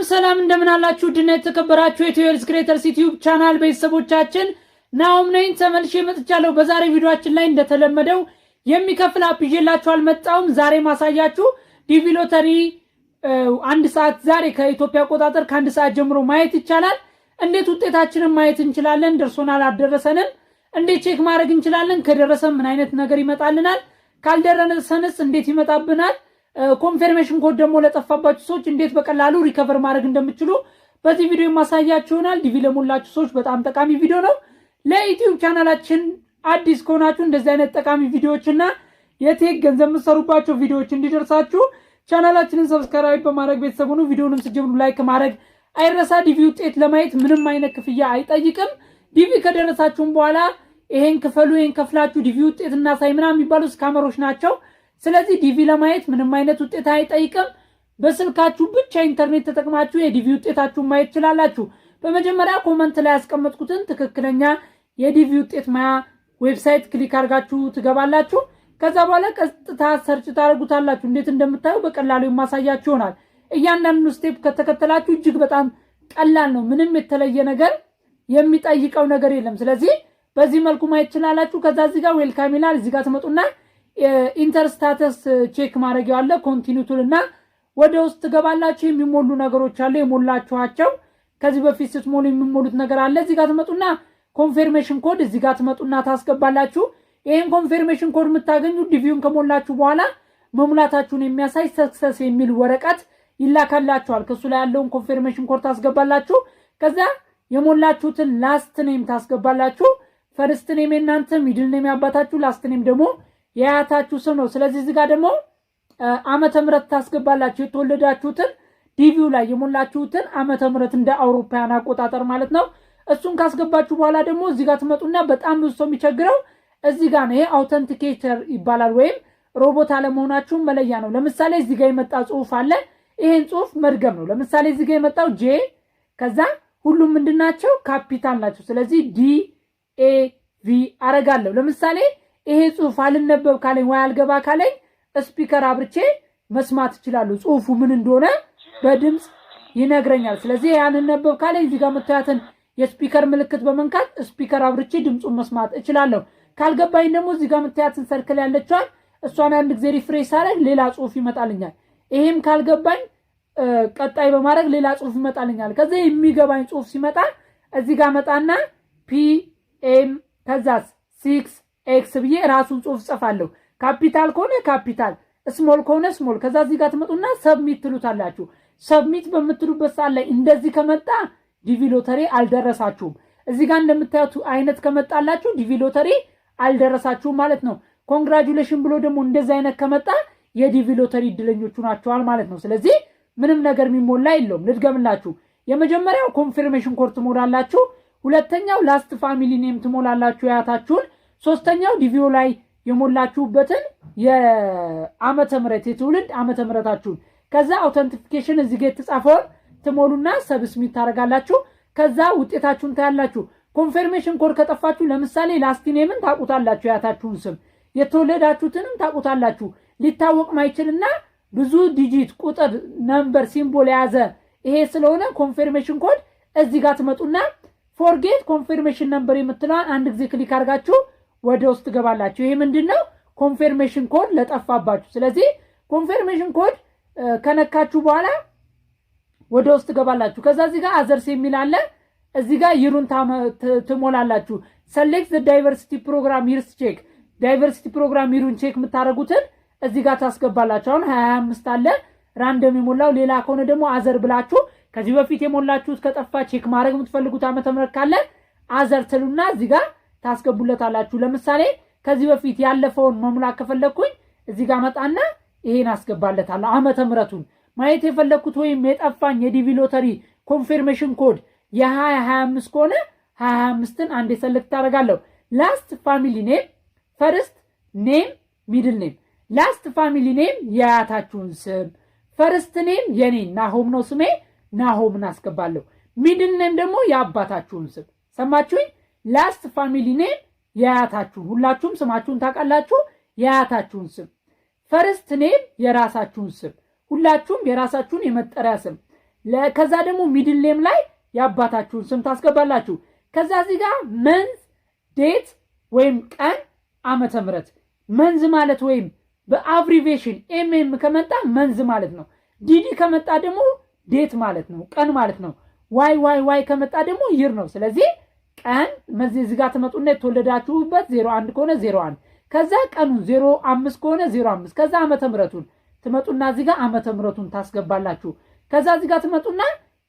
ሰላም፣ እንደምን አላችሁ? ድና የተከበራችሁ የኢትዮ Creators YouTube channel ቤተሰቦቻችን፣ ናኦም ነኝ፣ ተመልሼ መጥቻለሁ። በዛሬ ቪዲዮአችን ላይ እንደተለመደው የሚከፍል app ይዤላችሁ አልመጣሁም። ዛሬ ማሳያችሁ DV ሎተሪ 1 ሰዓት፣ ዛሬ ከኢትዮጵያ አቆጣጠር ከ1 ሰዓት ጀምሮ ማየት ይቻላል። እንዴት ውጤታችንን ማየት እንችላለን? ደርሶናል አልደረሰንም? እንዴት check ማድረግ እንችላለን? ከደረሰን ምን አይነት ነገር ይመጣልናል? ካልደረሰንስ እንዴት ይመጣብናል? Confirmation code ደግሞ ለጠፋባችሁ ሰዎች እንዴት በቀላሉ recover ማድረግ እንደምትችሉ በዚህ ቪዲዮ የማሳያችሁ ይሆናል። DV ለሞላችሁ ሰዎች በጣም ጠቃሚ ቪዲዮ ነው። ለ YouTube ቻናላችን አዲስ ከሆናችሁ እንደዚህ አይነት ጠቃሚ ቪዲዮዎች እና የ tech ገንዘብ የምትሰሩባቸው ቪዲዮዎች እንዲደርሳችሁ ቻናላችንን subscribe በማድረግ ቤተሰብ ሁኑ። ቪዲዮንም ስትጀምሩ like ማድረግ አይረሳ። DV ውጤት ለማየት ምንም አይነት ክፍያ አይጠይቅም። DV ከደረሳችሁም በኋላ ይሄን ክፈሉ፣ ይሄን ከፍላችሁ DV ውጤት እናሳይ ምናምን የሚባሉ scammer ኦች ናቸው። ስለዚህ DV ለማየት ምንም አይነት ውጤት አይጠይቅም። በስልካችሁ ብቻ ኢንተርኔት ተጠቅማችሁ የ DV ውጤታችሁን ማየት ትችላላችሁ። በመጀመሪያ comment ላይ ያስቀመጥኩትን ትክክለኛ የ DV ውጤት ማያ website click አድርጋችሁ ትገባላችሁ። ከዛ በኋላ ቀጥታ search ታደርጉታላችሁ። እንዴት እንደምታዩ በቀላሉ የማሳያችሁ ይሆናል። እያንዳንዱ step ከተከተላችሁ እጅግ በጣም ቀላል ነው። ምንም የተለየ ነገር የሚጠይቀው ነገር የለም። ስለዚህ በዚህ መልኩ ማየት ትችላላችሁ። ከዛ እዚህ ጋር welcome ይላል። እዚህ ጋር ትመጡና enter status check ማድረጊያው አለ። Continue ትሉና ወደ ውስጥ ትገባላችሁ። የሚሞሉ ነገሮች አሉ። የሞላችኋቸው ከዚህ በፊት ስትሞሉ የሚሞሉት ነገር አለ። እዚህ ጋር ትመጡና confirmation code እዚህ ጋር ትመጡና ታስገባላችሁ። ይህን confirmation code የምታገኙ DV ውን ከሞላችሁ በኋላ መሙላታችሁን የሚያሳይ success የሚል ወረቀት ይላካላችኋል። ከሱ ላይ ያለውን confirmation code ታስገባላችሁ። ከዛ የሞላችሁትን last name ታስገባላችሁ። First name የእናንተ፣ middle name ያባታችሁ፣ last name ደግሞ የአያታችሁ ስም ነው። ስለዚህ እዚህ ጋር ደግሞ ዓመተ ምሕረት ታስገባላችሁ። የተወለዳችሁትን፣ DV ው ላይ የሞላችሁትን ዓመተ ምሕረት እንደ አውሮፓውያን አቆጣጠር ማለት ነው። እሱን ካስገባችሁ በኋላ ደግሞ እዚህ ጋር ትመጡና በጣም ብዙ ሰው የሚቸግረው እዚህ ጋር ነው። ይሄ authenticator ይባላል ወይም ሮቦት አለመሆናችሁን መለያ ነው። ለምሳሌ እዚህ ጋር የመጣ ጽሁፍ አለ። ይሄን ጽሁፍ መድገም ነው። ለምሳሌ እዚህ ጋር የመጣው J፣ ከዛ ሁሉም ምንድን ናቸው? ካፒታል ናቸው። ስለዚህ DAV አረጋለሁ። ለምሳሌ ይሄ ጽሁፍ አልነበብ ካለኝ ወይ አልገባ ካለኝ speaker አብርቼ መስማት እችላለሁ። ጽሁፉ ምን እንደሆነ በድምፅ ይነግረኛል። ስለዚህ ያልነበብ ካለኝ እዚህ ጋር የምታያትን የ speaker ምልክት በመንካት speaker አብርቼ ድምፁን መስማት እችላለሁ። ካልገባኝ ደግሞ እዚህ ጋር የምታያትን circle ያለችዋን እሷን አንድ ጊዜ refresh ሳደርግ ሌላ ጽሁፍ ይመጣልኛል። ይሄም ካልገባኝ ቀጣይ በማድረግ ሌላ ጽሁፍ ይመጣልኛል። ከዚ የሚገባኝ ጽሁፍ ሲመጣ እዚህ ጋር መጣና PM ከዛስ 6 X ብዬ ራሱን ጽሁፍ ጽፋለሁ። ካፒታል ከሆነ capital፣ small ከሆነ small። ከዛ እዚህ ጋር ትመጡና submit ትሉታላችሁ። Submit በምትሉበት ሰዓት ላይ እንደዚህ ከመጣ DV ሎተሪ አልደረሳችሁም። እዚህ ጋር እንደምታዩት አይነት ከመጣላችሁ DV ሎተሪ አልደረሳችሁም ማለት ነው። Congratulation ብሎ ደግሞ እንደዚህ አይነት ከመጣ የ DV ሎተሪ እድለኞቹ ናቸዋል ማለት ነው። ስለዚህ ምንም ነገር የሚሞላ የለውም። ልድገምላችሁ። የመጀመሪያው confirmation code ትሞላላችሁ። ሁለተኛው last family name ትሞላላችሁ የአያታችሁን። ሶስተኛው DV ው ላይ የሞላችሁበትን የዓመተ ምሕረት፣ የትውልድ ዓመተ ምሕረታችሁን። ከዛ authentication እዚህ ጋ የተጻፈውን ትሞሉና submit ታደርጋላችሁ። ከዛ ውጤታችሁን ታያላችሁ። Confirmation code ከጠፋችሁ ለምሳሌ last name ን ታውቁታላችሁ፣ የአያታችሁን ስም፣ የተወለዳችሁትንም ታውቁታላችሁ። ሊታወቅ ማይችልና ብዙ digit ቁጥር፣ number፣ symbol የያዘ ይሄ ስለሆነ confirmation code እዚህ ጋር ትመጡና forget confirmation number የምትለዋን አንድ ጊዜ click አድርጋችሁ ወደ ውስጥ ትገባላችሁ። ይሄ ምንድን ነው? Confirmation code ለጠፋባችሁ። ስለዚህ confirmation code ከነካችሁ በኋላ ወደ ውስጥ ትገባላችሁ። ከዛ እዚህ ጋር others የሚል አለ። እዚህ ጋር year ኡን ትሞላላችሁ። Select diversity program years check፣ diversity program year ኡን check የምታደርጉትን እዚህ ጋር ታስገባላችሁ። አሁን 25 አለ random የሞላው፣ ሌላ ከሆነ ደግሞ other ብላችሁ ከዚህ በፊት የሞላችሁት ከጠፋ check ማድረግ የምትፈልጉት ዓመተ ምህረት ካለ other ትሉና እዚህ ጋር ታስገቡለታላችሁ። ለምሳሌ ከዚህ በፊት ያለፈውን መሙላት ከፈለግኩኝ እዚህ ጋር መጣና ይሄን አስገባለታለሁ። ዓመተ ምህረቱን ማየት የፈለግኩት ወይም የጠፋኝ የ DV ሎተሪ confirmation code የ2025 ከሆነ 2025ን አንዴ select ታደርጋለሁ። Last family name፣ first name፣ middle name። Last family name የአያታችሁን ስም፣ first name የኔ ናሆም ነው ስሜ፣ ናሆምን አስገባለሁ። Middle name ደግሞ የአባታችሁን ስም። ሰማችሁኝ? Last family name የአያታችሁን፣ ሁላችሁም ስማችሁን ታውቃላችሁ። የአያታችሁን ስም። First name የራሳችሁን ስም፣ ሁላችሁም የራሳችሁን የመጠሪያ ስም። ከዛ ደግሞ middle name ላይ የአባታችሁን ስም ታስገባላችሁ። ከዛ እዚህ ጋር month፣ date ወይም ቀን፣ ዓመተ ምህረት። Month ማለት ወይም በ abbreviation MM ከመጣ month ማለት ነው። DD ከመጣ ደግሞ date ማለት ነው፣ ቀን ማለት ነው። YYY ከመጣ ደግሞ year ነው። ስለዚህ ቀን እዚህ ጋር ትመጡና የተወለዳችሁበት 01 ከሆነ 01፣ ከዛ ቀኑን 05 ከሆነ 05፣ ከዛ ዓመተ ምሕረቱን ትመጡና እዚህ ጋር ዓመተ ምሕረቱን ታስገባላችሁ። ከዛ እዚህ ጋር ትመጡና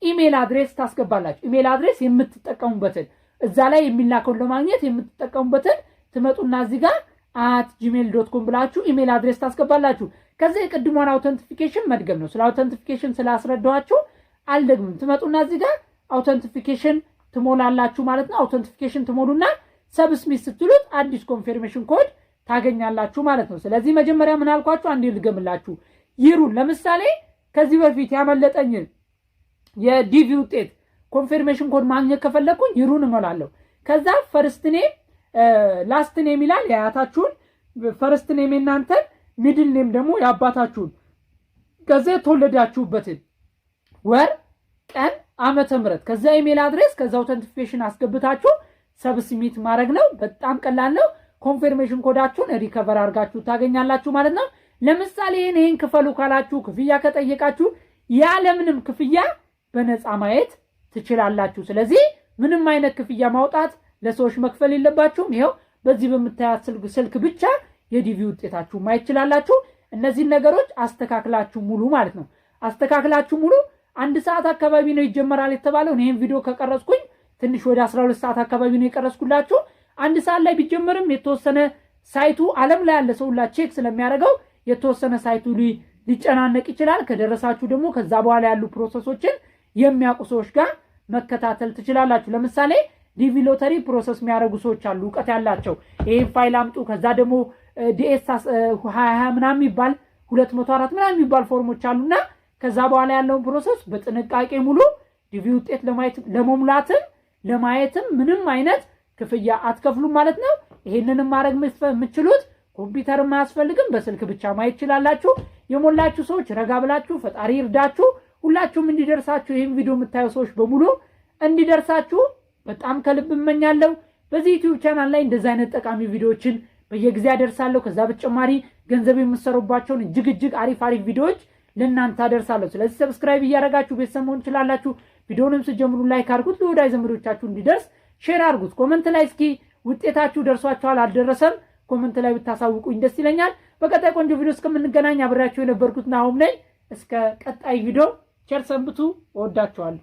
email address ታስገባላችሁ። Email address የምትጠቀሙበትን፣ እዛ ላይ የሚላከውን ለማግኘት የምትጠቀሙበትን ትመጡና እዚህ ጋር @gmail.com ብላችሁ email address ታስገባላችሁ። ከዛ የቅድሟን authentication መድገም ነው። ስለ authentication ስላስረዳኋችሁ አልደግምም። ትመጡና እዚህ ጋር authentication ትሞላላችሁ ማለት ነው። Authentication ትሞሉና submit ስትሉት አዲስ confirmation code ታገኛላችሁ ማለት ነው። ስለዚህ መጀመሪያ ምን አልኳችሁ? አንዴ ልድገምላችሁ። Year ኡን ለምሳሌ ከዚህ በፊት ያመለጠኝን የ DV ውጤት confirmation code ማግኘት ከፈለግኩኝ year ኡን እሞላለሁ። ከዛ first name፣ last name ይላል፣ የአያታችሁን፣ first name የናንተን፣ middle name ደግሞ የአባታችሁን፣ ከዛ የተወለዳችሁበትን ወር፣ ቀን፣ ዓመተ ምህረት፣ ከዛ email address፣ ከዛ authentication አስገብታችሁ submit ማድረግ ነው። በጣም ቀላል ነው። Confirmation code ኣችሁን recover አድርጋችሁ ታገኛላችሁ ማለት ነው። ለምሳሌ ይህን ክፈሉ ካላችሁ፣ ክፍያ ከጠየቃችሁ ያለምንም ክፍያ በነፃ ማየት ትችላላችሁ። ስለዚህ ምንም አይነት ክፍያ ማውጣት፣ ለሰዎች መክፈል የለባችሁም። ይኸው በዚህ በምታያት ስልክ ብቻ የ DV ውጤታችሁ ማየት ትችላላችሁ። እነዚህን ነገሮች አስተካክላችሁ ሙሉ ማለት ነው። አስተካክላችሁ ሙሉ። 1 ሰዓት አካባቢ ነው ይጀመራል የተባለው። ይህን ቪዲዮ ከቀረጽኩኝ ትንሽ ወደ 12 ሰዓት አካባቢ ነው የቀረጽኩላችሁ። 1 ሰዓት ላይ ቢጀመርም የተወሰነ site ኡ ዓለም ላይ ያለ ሰው ሁላ check ስለሚያደርገው የተወሰነ site ኡ ሊጨናነቅ ይችላል። ከደረሳችሁ ደግሞ ከዛ በኋላ ያሉ process ኦችን የሚያውቁ ሰዎች ጋር መከታተል ትችላላችሁ። ለምሳሌ DV lottery process የሚያደርጉ ሰዎች አሉ፣ እውቀት ያላቸው። ይህን ፋይል አምጡ፣ ከዛ ደግሞ DS 20 ምናምን የሚባል፣ 204 ምናምን የሚባል ፎርሞች አሉና ከዛ በኋላ ያለውን process በጥንቃቄ ሙሉ። DV ውጤት ለማየት፣ ለመሙላትም ለማየትም ምንም አይነት ክፍያ አትከፍሉም ማለት ነው። ይሄንንም ማድረግ የምትችሉት ኮምፒውተርም አያስፈልግም፣ በስልክ ብቻ ማየት ትችላላችሁ። የሞላችሁ ሰዎች ረጋ ብላችሁ ፈጣሪ ይርዳችሁ። ሁላችሁም እንዲደርሳችሁ፣ ይህን ቪዲዮ የምታዩ ሰዎች በሙሉ እንዲደርሳችሁ በጣም ከልብ እመኛለሁ። በዚህ YouTube channel ላይ እንደዚህ አይነት ጠቃሚ ቪዲዮዎችን በየጊዜ አደርሳለሁ። ከዛ በተጨማሪ ገንዘብ የምትሰሩባቸውን እጅግ እጅግ አሪፍ አሪፍ ቪዲዮዎች ለእናንተ አደርሳለሁ። ስለዚህ subscribe እያደረጋችሁ ቤተሰብ መሆን ትችላላችሁ። ቪዲዮንም ስትጀምሩ like አድርጉት፣ ለወዳጅ ዘመዶቻችሁ እንዲደርስ share አድርጉት። Comment ላይ እስኪ ውጤታችሁ ደርሷችኋል አልደረሰም፣ comment ላይ ብታሳውቁኝ ደስ ይለኛል። በቀጣይ ቆንጆ ቪዲዮ እስከምንገናኝ አብሬያችሁ የነበርኩት ናሆም ነኝ። እስከ ቀጣይ ቪዲዮ ቸር ሰንብቱ። እወዳችኋለሁ።